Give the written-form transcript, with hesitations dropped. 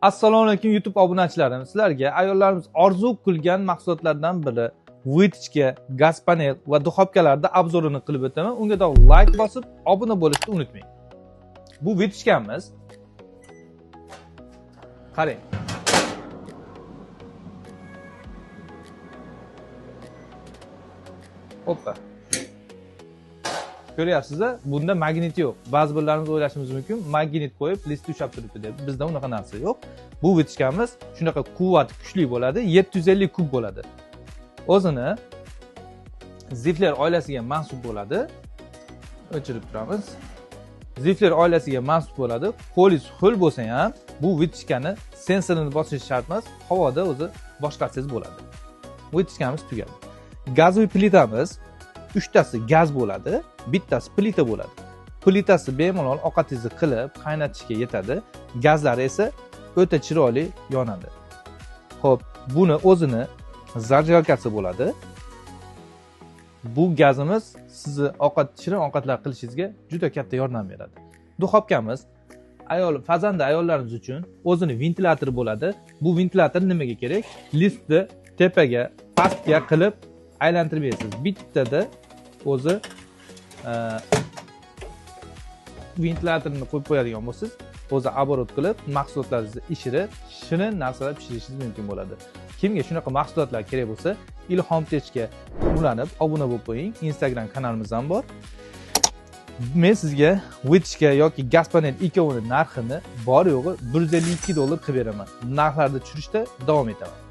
Assalomu alaykum YouTube obunachilarim. Sizlarga ayollarimiz orzu qilgan mahsulotlardan biri вытяжка, gaz panel va duxovkalarda obzorini qilib o'taman. Unga da like bosib, obuna bo'lishni unutmang. Bu вытяжкamiz. Qarang. Hoppa. Ko'ryapsiz-a, bunda magnit yo'q. Ba'zi birlarimiz o'ylashimiz mumkin, magnit qo'yib listni ushlab turibdi deb. Bizda unaqa narsa yo'q. Bu вытяжкamiz shunaqa quvvati kuchli bo'ladi, 750 kub bo'ladi. O'zini Zifler oilasiga mansub bo'ladi. O'chirib turamiz. Zifler oilasiga mansub bo'ladi. Qo'lingiz ho'l bo'lsa ham bu вытяжкani sensorini bosish shart emas, havoda o'zi boshqarsangiz bo'ladi. Вытяжкamiz tugadi. Gazoviy plitamiz 3 tasi gaz bo'ladi, bittasi plita bo'ladi. Plitasi bemalol ovqatingizni qilib qaynatishga yetadi. Gazlari esa o'ta chiroyli yonadi. Xo'p, buni o'zini zajarkasi bo'ladi. Bu gazimiz sizni ovqat, shirin ovqatlar qilishingizga juda katta yordam beradi. Duxovkamiz ayol, fazanda ayollarimiz uchun o'zini ventilyatori bo'ladi. Bu ventilyator nimaga kerak? Listni tepaga, pastga qilib aylantirib berasiz. Bittada o'zi ventilyatorni qo'yib qo'yadigan bo'lsangiz, o'zi oborot qilib mahsulotlaringizni ishirib, shirin narsalar pishirishingiz mumkin bo'ladi. Kimga shunaqa mahsulotlar kerak bo'lsa, Ilhom Techga ulanib obuna bo'lib qo'ying. Instagram kanalimiz ham bor. Men sizga вытяжка yoki gaz panel ikkovini narxini bor yo'g'i $152 qilib beraman. Narxlarni tushirishda davom etaman.